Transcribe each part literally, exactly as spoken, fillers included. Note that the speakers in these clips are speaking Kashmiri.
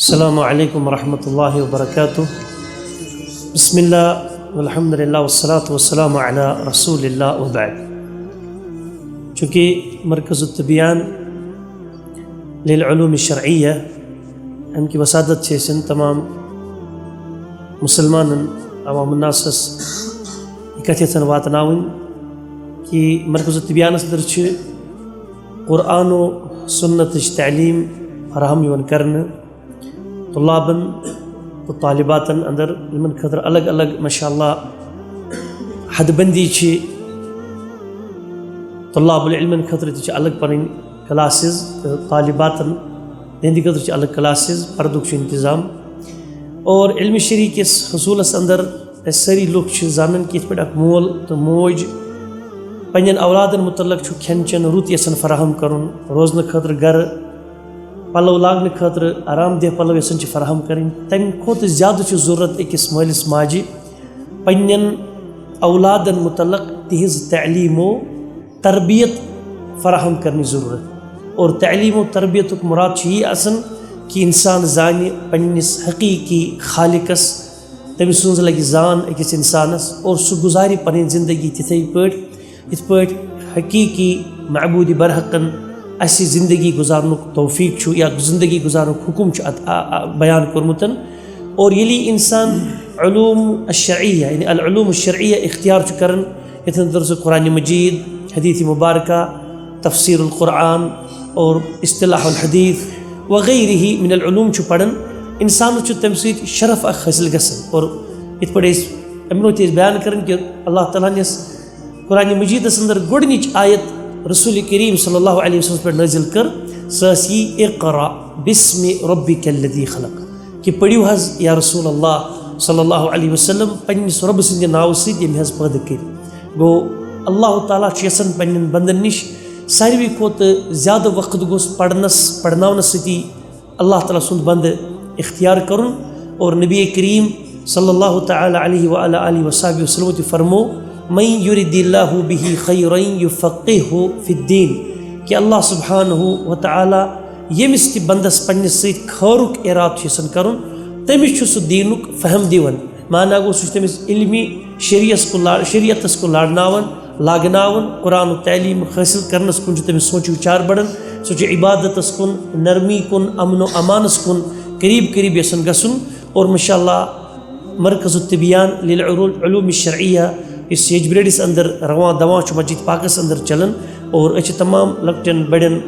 السلام عليكم ورحمة الله وبركاته. بسم الله والحمد لله والصلاة والسلام على رسول الله وبعد. چونکہ مرکز التبیان للعلوم الشرعیہ، امہِ کہِ وسادت چھِ أسۍ تمام مسلمانن، عوام الناسس یہِ کتھ یژھان واتناوٕنۍ کہِ مرکز التبیانس اندر چھِ قرآن و سنتٕچ تعلیٖم فراہم یِوان کرنہٕ طلابن تہٕ طالباتن اندر، یِمن خٲطرٕ الگ الگ، ماشاء اللہ، حد بندی چھِ۔ طلاب العلمن خٲطرٕ تہِ چھِ الگ پنٕنۍ کلاسز تہٕ طالباتن ہٕنٛدِ خٲطرٕ چھِ الگ کلاسز، پردُک چھُ انتظام۔ اور علم شرعی کِس حصوٗلس اندر أسۍ سٲری لُکھ چھِ زانان کہِ یِتھ پٲٹھۍ اکھ مول تہٕ موج پننٮ۪ن اولادن متعلق چھُ کھٮ۪ن چٮ۪ن رُت یژھان فراہم کرُن، روزنہٕ خٲطرٕ گرٕ، پلو لاگنہٕ خٲطرٕ آرام دہ پلو یژھان چھِ فراہم کرٕنۍ، تمہِ کھۄتہٕ زیادٕ چھُ ضروٗرت أکِس مٲلِس ماجہِ پننٮ۪ن اولادن متعلق تِہنٛز تعلیٖم و تربیت فراہم کرنٕچ ضروٗرت۔ اور تعلیٖم و تربیتُک مُراد چھُ یی آسان کہِ انسان زانہِ پننِس حقیٖقی خالقس، تٔمۍ سٕنٛز لگہِ زان أکِس انسانس، اور سُہ گُزارِ پنٕنۍ زندگی تِتھے پٲٹھۍ یِتھ پٲٹھۍ حقیٖقی معبوٗدِ برحقن اسہِ زندگی گُزارنُک توفیٖق چھُ یا زندگی گُزارنُک حُکم چھُ اتھ آ-، آ-، بیان کوٚرمُت۔ اور ییٚلہِ انسان علوم الشرعیہ، یعنی العلوم الشرعیہ اختیار چھُ کران، یتھ اندر سُہ قرآن مجید، حدیث مبارکہ، تفسیر القرآن اور اصطلاح الحدیث وغیرہ من العلوم چھُ پران، انسانس چھُ تمہِ سۭتۍ شرف اکھ حٲصِل گژھان۔ اور یِتھ پٲٹھۍ أسۍ امہِ برونٛہہ تہِ ٲسۍ بیان کران کہِ اللہ تعالیٰ ہن یۄس قرآن مجیدس اندر گۄڈنِچ آیت رسول کریم صلی اللہ علیہ وسلم پٮ۪ٹھ نٲزِل کٔر، سۄ ٲس یی، "اقرأ باسم ربک الذی خلق"، کہِ پٔرِو حظ یا رسول اللہ صلی اللہ علیہ وسلم پننِس رۄبہٕ سٕنٛدِ ناوٕ سۭتۍ ییٚمۍ حظ پٲدٕ کٔرۍ۔ گوٚو، اللہ تعالیٰ چھُ یژھان پننٮ۪ن بندن نِش ساروی کھۄتہٕ زیادٕ وقت گوٚژھ پرنس، پرناونس سۭتی اللہ تعالیٰ سُنٛد بندٕ اختیار کرُن۔ اور نبی کریم صلی اللہ تعالیٰ علیہ وعلیٰ آلہ وصحبہ وسلم تہِ فرمو، "من یرد اللہ بہ خیرا یفقہہ فی الدین"، کہ اللہ سبحانہ و تعالیٰ ییٚمِس تہِ بندس پننِس سۭتۍ خٲرُک ارادٕ چھُ یژھان کرُن، تٔمِس چھُ سُہ دیٖنُک فہم دِوان۔ معنی گوٚو، سُہ چھُ تٔمِس علمِ شریعس کُن لا-، شریعتس کُن لارناوان، لاگناوان، قرآن و تعلیٖم حٲصِل کرنس کُن چھُ تٔمِس سونچ وچار بڑان، سُہ چھُ عبادتس کُن، نرمی کُن، امن و امانس کُن قریب قریب یژھان گژھُن۔ اور ماشاء اللہ، مرکز التبیان للعلوم الشرعیہ یُس یجبریڈس اندر رواں دواں چھُ مسجد پاکس اندر چلان، اور أسۍ چھِ تمام لۄکٹٮ۪ن بڑٮ۪ن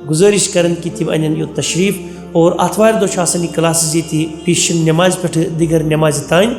گزٲرِش کران کہِ تِم انن یوٚت تشریٖف۔ اور آتھوارِ دۄہ چھُ آسان یہِ کلاسز ییٚتہِ پیشن نمازِ پٮ۪ٹھٕ دِگر نمازِ تام،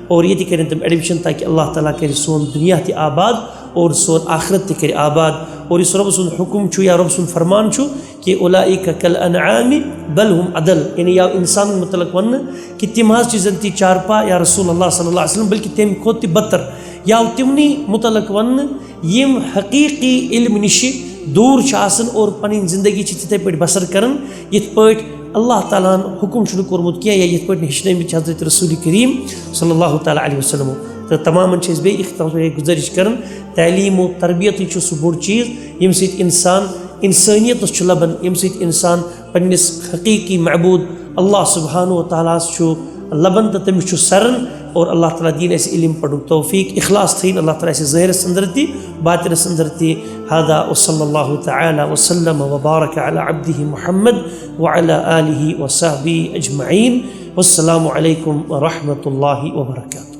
اور ییٚتہِ کرن تِم ایڈمشن، تاکہِ اللہ تعالیٰ کرِ سون دُنیا تہِ آباد اور سون آخرت تہِ کرِ آباد۔ اور یُس رۄبہٕ سُنٛد حُکُم چھُ یا رۄبہٕ سُنٛد فرمان چھُ کہِ اولئک کالانعام بل هم اضل، یعنی یا انسان متعلق وننہٕ کہِ تِم حظ چھِ زن تہِ چارپا یا رسول اللہ صلی اللہ علیہ وسلم، بلکہِ تمہِ کھۄتہٕ تہِ بدتر، یا تِمنٕے متعلق وننہٕ یِم حقیٖقی علم نِشہِ دوٗر چھِ آسان اور پنٕنۍ زندگی چھِ تِتھے پٲٹھۍ بسر کران یِتھ پٲٹھۍ اللہ تعالیٰ ہن حُکُم چھُنہٕ کوٚرمُت کینٛہہ یا یِتھ پٲٹھۍ ہیٚچھنٲومٕتۍ چھِ حضرت رسول کریم صلی اللہ تعالیٰ علیہ وسلم۔ تہٕ تمامن چھِ أسۍ بیٚیہِ اختتامس پٮ۪ٹھ گُزٲرِش کران، تعلیٖم و تربیتٕے چھُ سُہ بوٚڑ چیٖز ییٚمہِ سۭتۍ انسان انسٲنیتس چھُ لبان، ییٚمہِ سۭتۍ انسان پننِس حقیٖقی معبوٗد اللہ سبحانہ و تعالیٰ ہس چھُ لبان تہٕ تٔمِس چھُ سران۔ اور اللہ تعالیٰ دِیِن اَسہِ علم پرنُک توفیٖق، اخلاص تھٲیِن اللہ تعالیٰ اَسہِ ظٲہرس اندر تہِ، باطنس اندر تہِ۔ هذا وصلى الله تعالى وسلم وبارك على عبده محمد وعلى آله وصحبه أجمعين. والسلام عليكم ورحمة الله وبركاته.